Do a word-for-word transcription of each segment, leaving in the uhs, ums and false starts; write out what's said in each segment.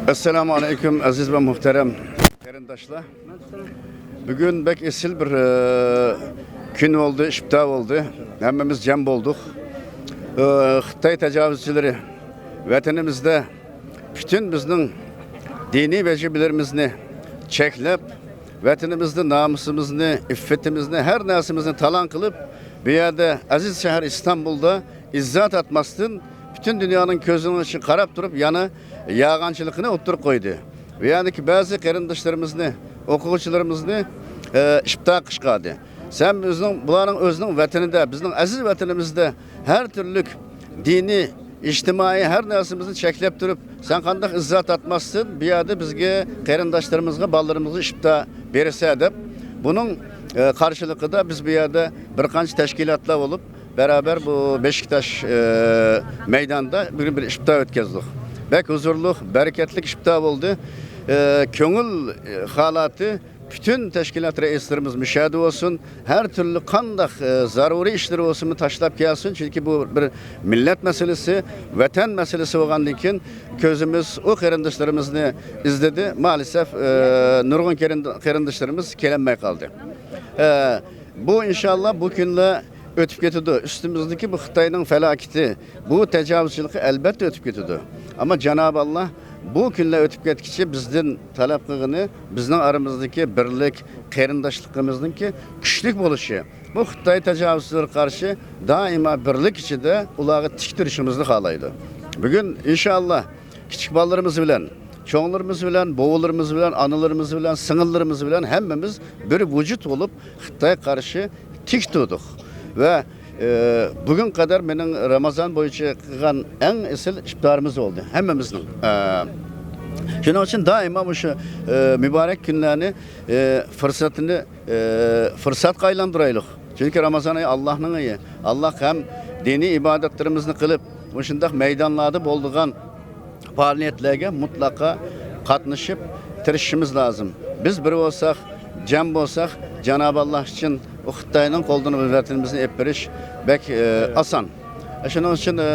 ئەسسالامۇ ئەلەيكۇم، ئەزىز ۋە مۇھتەرەم قېرىنداشلار. بۈگۈن بەك ئېسىل بىر، ئە، كۈن بولدى، ئىپتا بولدى. ھەممىمىز جەم بولدۇق. ئە، خىتاي تاجاۋۇزچىلىرى ۋەتىنىمىزدە پۈتۈن بىزنىڭ دىنىي ۋەزىپىلىرىمىزنى چەكلەپ، ۋەتىنىمىزدە نامۇسىمىزنى، ئىففىتىمىزنى، ھەر نەرسىمىزنى تالان قىلىپ، بۇ يەردە ئەزىز شەھەر ئىستانبۇلدا ئىززا تارتماستىن، پۈتۈن دۇنيانىڭ كۆزىنىڭ ئىچىگە قاراپ تۇرۇپ، يەنە يالغانچىلىقىنى ئوتتۇرىغا قويدى. بۇ يەردىكى بەزى قېرىنداشلىرىمىزنى، ئوقۇغۇچىلىرىمىزنى، ئە، ئىپتا قىلىشقا ئالدى. سەن بىزنىڭ، بۇلارنىڭ ئۆزىنىڭ ۋەتىنىدە، بىزنىڭ ئەزىز ۋەتىنىمىزدە ھەر تۈرلۈك دىنىي، ئىجتىمائىي ھەر نەرسىمىزنى چەكلەپ تۇرۇپ، سەن قانداق ئىززا تارتماستىن بۇ يەردە بىزگە، قېرىنداشلىرىمىزغا، بالىلىرىمىزغا ئىپتا بېرىسەن دەپ، بۇنىڭ، ئە، قارشىلىقىدا بىز بۇ يەردە بىر قانچە تەشكىلاتلار بولۇپ، بەرابەر بۇ بېشىكتاش، ئە، مەيدانىدا بۈگۈن بىر ئىپتا ئۆتكۈزدۇق. بەك ھۇزۇرلۇق، بەرىكەتلىك ئىپتا بولدى. ئە، كۆڭۈل، ئە، ھالاتى پۈتۈن تەشكىلات رەئىسلىرىمىز مۇشۇ يەردە بولسۇن، ھەر تۈرلۈك قانداق، ئە، زەرۇرىي ئىشلىرى بولسىمۇ تاشلاپ كەلسۇن، چۈنكى بۇ بىر مىللەت مەسىلىسى، ۋەتەن مەسىلىسى بولغاندىن كېيىن كۆزىمىز ئۇ قېرىنداشلىرىمىزنى ئىزدىدى. مائەلەسەف، ئە، نۇرغۇن قېرىند-، قېرىنداشلىرىمىز كېلەلمەي قالدى. ئە، بۇ ئىنشاللا بۇ كۈنلەر ئۆتۈپ كېتىدۇ. ئۈستىمىزدىكى بۇ خىتاينىڭ پالاكىتى، بۇ تاجاۋۇزچىلىقى ئەلبەتتە ئۆتۈپ كېتىدۇ. ئەمما جانابى ئاللا بۇ كۈنلەر ئۆتۈپ كەتكىچە بىزدىن تەلەپ قىلغىنى بىزنىڭ ئارىمىزدىكى بىرلىك، قېرىنداشلىقىمىزنىڭكى كۈچلۈك بولۇشى. بۇ خىتاي تاجاۋۇزچىلىرىغا قارشى دائىما بىرلىك ئىچىدە ئۇلارغا تىك تۇرۇشىمىزنى خالايدۇ. بۈگۈن ئىنشاللا كىچىك بالىلىرىمىز بىلەن، چوڭلىرىمىز بىلەن، بوۋىلىرىمىز بىلەن، ئانىلىرىمىز بىلەن، سىڭىللىرىمىز بىلەن ھەممىمىز بىر ۋۇجۇد بولۇپ، خىتايغا قارشى تىك تۇردۇق. ۋە، ئە، بۈگۈن قەدەر مېنىڭ رامازان بويىچە قىلغان ئەڭ ئېسىل ئىپتارىمىز بولدى ھەممىمىزنىڭ. ئە، شۇنىڭ ئۈچۈن دائىما مۇشۇ، ئە، مۇبارەك كۈنلەرنى، ئە، پۇرسىتىنى، ئە، پۇرسەتكە ئايلاندۇرايلۇق. چۈنكى رامازان ئېيى ئاللانىڭ ئېيى. ئاللا ھەم دىنىي ئىبادەتلىرىمىزنى قىلىپ، مۇشۇنداق مەيدانلاردا بولىدىغان پائالىيەتلەرگە مۇتلەقا قاتنىشىپ تىرىشىشىمىز لازىم. بىز بىر بولساق، جەم بولساق، جانابى ئاللا ئۈچۈن ئۇ خىتاينىڭ قولىدىن بۇ ۋەتىنىمىزنى ئېلىپ بېرىش بەك، ئە، ئاسان. شۇنىڭ ئۈچۈن، ئە،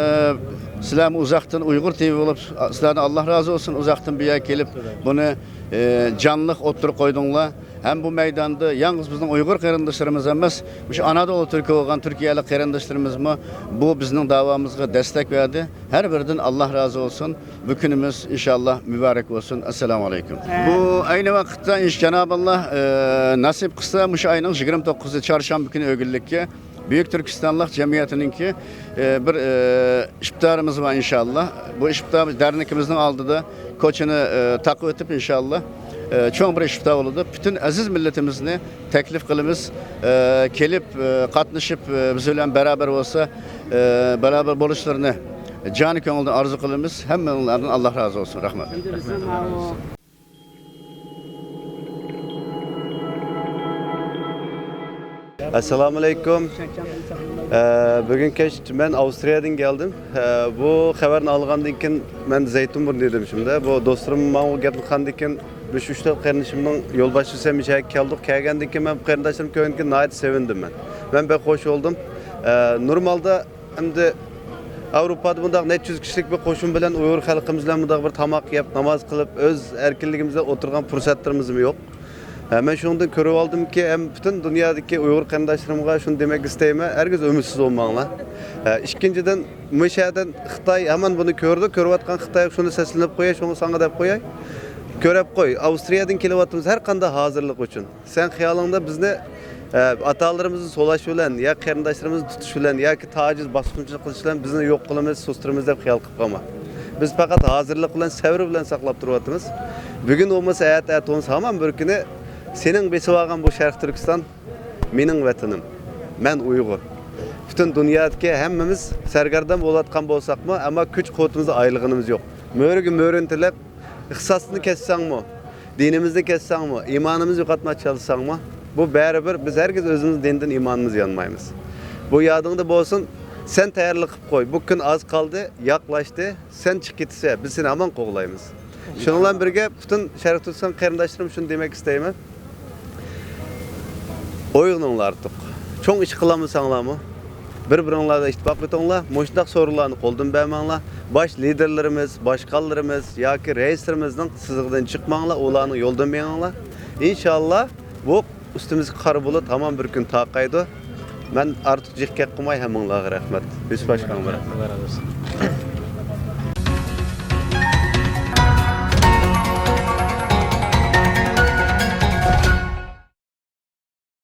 سىلەرمۇ ئۇزاقتىن ئۇيغۇر تىۋى بولۇپ، سىلەردىن ئاللا رازى بولسۇن، ئۇزاقتىن بۇ يەرگە كېلىپ بۇنى، ئە، جانلىق ئوتتۇرىغا قويدۇڭلار. ھەم بۇ مەيداندا يالغۇز بىزنىڭ ئۇيغۇر قېرىنداشلىرىمىز ئەمەس، مۇشۇ ئانادولۇ تۈركى بولغان تۈركىيەلىك قېرىنداشلىرىمىزمۇ بۇ بىزنىڭ داۋامىزغا دەستەك بەردى. ھەر بىرىدىن ئاللا رازى بولسۇن. بۇ كۈنىمىز ئىنشاللا مۇبارەك بولسۇن. ئەسسالامۇ ئەلەيكۇم. بۇ ئەينى ۋاقىتتا ئىنش-، جانابى ئاللا، ئە، نەسىپ قىلسا، مۇشۇ ئاينىڭ يىگىرمە توققۇزى چارشەنبە كۈنى ئۆگۈنلۈككە بۈيۈك تۈركىستانلىق جەمئىيىتىنىڭكى، ئە، بىر، ئە، ئىپتارىمىز بار ئىنشاللا. بۇ ئىپتار دەرنىكىمىزنىڭ ئالدىدا كوچىنى، ئە، تاقىۋېتىپ ئىنشاللا، ئە، چوڭ بىر ئىپتار بولىدۇ. پۈتۈن ئەزىز مىللىتىمىزنى تەكلىپ قىلىمىز. ئە، كېلىپ، ئە، قاتنىشىپ، ئە، بىز بىلەن بەرابەر بولسا، ئە، بەرابەر بولۇشلىرىنى جانى كۆڭۈلدىن ئارزۇ قىلىمىز. ھەممىڭلاردىن ئاللا رازى بولسۇن. رەھمەت. ئەسسالامۇ ئەلەيكۇم. ئە، بۈگۈن كەچ مەن ئاۋسترىيەدىن كەلدىم. ئە، بۇ خەۋەرنى ئالغاندىن كېيىن مەن زەيتۇنبۇرنى دېدىم شۇنداق. بۇ دوستلىرىم ماڭا گەپ قىلغاندىن كېيىن، مۇشۇ ئۈچ تۆت قېرىندىشىمنىڭ يولباشچىسى ھەم ئىچەرگە كەلدۇق. كەلگەندىن كېيىن مەن بۇ قېرىنداشلىرىمنى كۆرگەندىن كېيىن ناھايىتى سېۋىندىم مەن. مەن بەك خوش بولدۇم. ئە، نورمالدا ئەمدى ئاۋروپادا بۇنداق نەچچە يۈز كىشىلىك بىر قوشۇن بىلەن ئۇيغۇر خەلقىمىز بىلەن بۇنداق بىر تاماق يەپ، ناماز قىلىپ، ئۆز ئەركىنلىكىمىزدە ئولتۇرغان پۇرسەتلىرىمىزمۇ يوق. ھە، مەن شۇنىڭدىن كۆرۈۋالدىمكى، ھەم پۈتۈن دۇنيادىكى ئۇيغۇر قېرىنداشلىرىمغا شۇنى دېمەك ئىستەيمەن، ھەرگىز ئۈمىدسىز بولماڭلار. ھە، ئىككىنچىدىن، مۇشۇ يەردىن خىتاي ھامان بۇنى كۆرىدۇ، كۆرۈۋاتقان خىتاي شۇنى سەسلىنىپ قوياي، شۇڭا ساڭا دەپ قوياي. كۆرۈپ قوي، ئاۋسترىيەدىن كېلىۋاتىمىز ھەر قانداق ھازىرلىق ئۈچۈن. سەن خىيالىڭدا بىزنى، ئە، ئاتالىرىمىزنى سولاش بىلەن، يا قېرىنداشلىرىمىزنى تۇتۇش بىلەن، ياكى تاجىز باسقۇنچىلىق قىلىش بىلەن بىزنى يوق قىلىمىز، سۇستۇرىمىز دەپ خىيال قىلىپ قالما. بىز پەقەت ھازىرلىق بىلەن، سەۋر بىلەن ساقلاپ تۇرۇۋاتىمىز. بۈگۈن بولمىسا، ئەتە، ئەتە بولمىسا، ھامان بىر كۈنى سېنىڭ بېسىۋالغان بۇ شەرقىي تۈركىستان مېنىڭ ۋەتىنىم. مەن ئۇيغۇر. پۈتۈن دۇنيادىكى ھەممىمىز سەرگەردان بولۇۋاتقان بولساقمۇ، ئەمما كۈچ قۇۋۋىتىمىزدىن ئايرىلغىنىمىز يوق. مۈرىگە مۈرىنى تىلەپ، ئىقتىسادنى كەسسەڭمۇ، دىنىمىزنى كەسسەڭمۇ، ئىمانىمىزنى يوقاتماقچى چالساڭمۇ، بۇ بەرىبىر بىز ھەرگىز ئۆزىمىزنىڭ دىنىدىن، ئىمانىمىزنى يانمايمىز. بۇ يادىڭدا بولسۇن، سەن تەييارلىق قىلىپ قوي، بۇ كۈن ئاز قالدى، ياقلاشتى، سەن چىقىپ كېتىسەن، بىز سېنى ھامان قوغلايمىز. شۇنىڭ بىلەن بىرگە، پۈتۈن شەرقىي تۈركىستان قېرىنداشلىرىم شۇنى دېمەك ئىستەيمەن. ئويغىنىڭلار ئارتۇق. چوڭ ئىش قىلالمىساڭلارمۇ، بىر-بىرىڭلاردا ئىتتىپاق ئۆتۈڭلار، مۇشۇنداق سورۇنلارنى قولدىن بەرمەڭلار. باش لىدېرلىرىمىز، باشقانلىرىمىز ياكى رەئىسلىرىمىزنىڭ سىزىقىدىن چىقماڭلار، ئۇلارنىڭ يولىدىن مېڭىڭلار. ئىنشاللا بۇ ئۈستىمىزگە قارا بۇلۇت ھامان بىر كۈن تارقايدۇ. مەن ئارتۇق جىق گەپ قىلماي، ھەممىڭلارغا رەھمەت. يۈسۈپ باشقانغا رەھمەت.